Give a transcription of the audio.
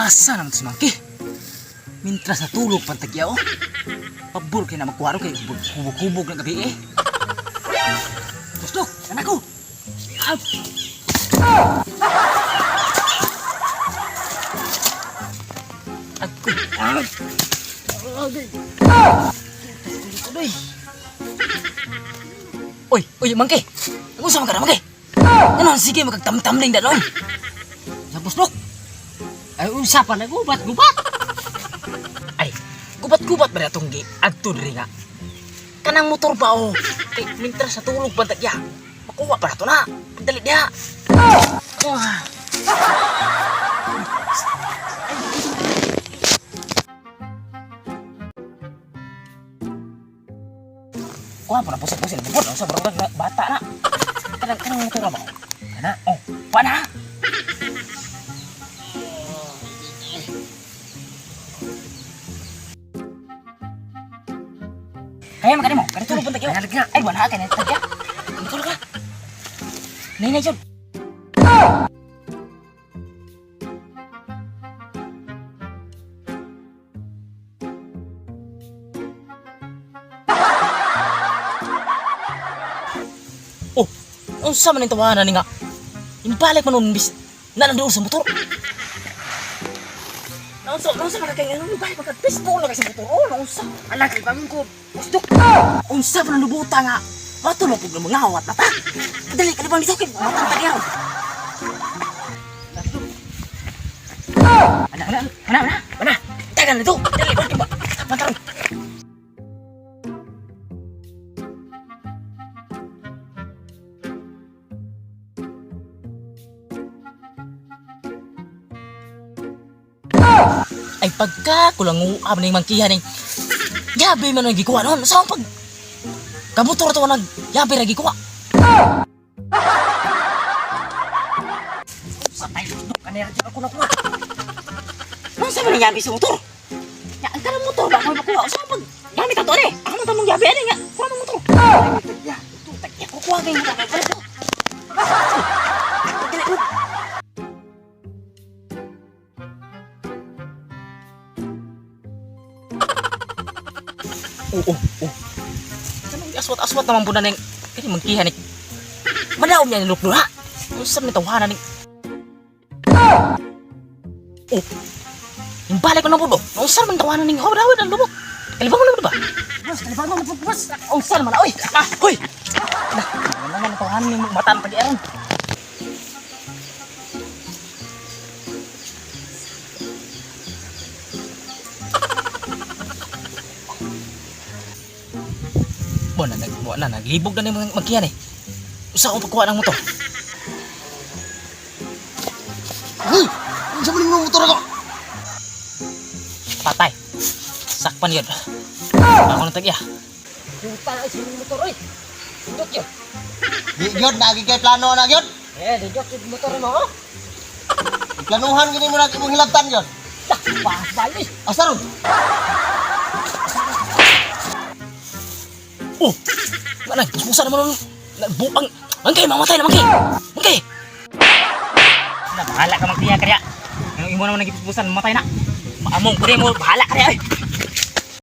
Asa naman to si Mangki? Mintras natulog pantagya oh. Pabor kay na magkuwaro kay hubog-hubog ng gabi eh. Gusto, anak ko. Ah! Ako. Ah! Agay. Tuloy. Oy, oy, Mangki. Ako sa mga Mangki. Ano, sige, magtamtamling da noon. Sa busnok. Ay unsa pa na gubat gubat. Ay, gubat-gubat ba na itong gi? Adto diri nga. Kanang motor ba oh? Kay mintras sa tulog bantag ya. Makuha pa na to na. Pagdali niya. Ah. Kuha po na pusil-pusil. Bukod na sa barang bata na. Kanang motor ba? Kana, oh, pa na. Kaya magkano mo? Kaya tulog bantag ya. Ay, wala ka na tagya. Tulog ka. Nay, nay, Jod. Oh, unsa man ning tawanan ni nga? Imbalik man nun bis na nandoon sa motor. Naunsa, naunsa man kay ano balik man ka Facebook na kay sa motor. Oh, naunsa. Ala kay bangon ko. Usdok. Unsa man ang lubuta nga? Matulog pug ng mga awat na ta. Dali ka bang dito kay matang tagyaw. Ana, ana, ana, ana, ana. Tagal na to. Dali ba ba? Pantaron. Ay pagka kulang uab ning mangkihan ning yabi man ang gikuha noon. Sa pag kamotor to nag yabi ra gikuha. Sa tayo kanera jud ako nakuha. Nung sa man yabi sa motor? Ya, ang kanang motor ba ako makuha? Sa pag gamit ato ani. Ako man tamong yabi ani nga. Kuha man motor. Ay, tagya. Ito tagya kukuha kay motor kay ko. Dali mo. Oo, oo. Kanang aswat-aswat naman po na ning kani mangkihan ni. Madaom niya ni Luklo ha. Unsa man tawanan ning. Oh. Imbalik ko na po do. Unsa man tawanan ning hawd-hawd ang lubot. Kalibang mo na ba? Boss, kalibangon na po boss. Unsa man na oy. Ah, hoy. Nah, ano naman tawanan ning mata ang pag-eron. Buwan na, nag, buwan na, naglibog na ni mga magkihan eh. Usa akong pagkuha ng motor. Hoy! Unsa man imong motor ako? Patay. Sakpan yun. Ako nang tagya. Yuta na sa imong motor oy. Dindot yun. Di gyud nagi kay plano na gyud. Eh, dindot yung motor mo oh. Planuhan gini mo na imong hilabtan gyud. Dah, bahas balik. Asa ron? Oh! Nga na, puspusa naman nun. Buang. Mangkay, mamatay na, mangkay! Mangkay! Na, bahala ka mangkiya kaya. Ano imo naman nagipuspusan, mamatay na. Maamong ko mo, bahala ka ay.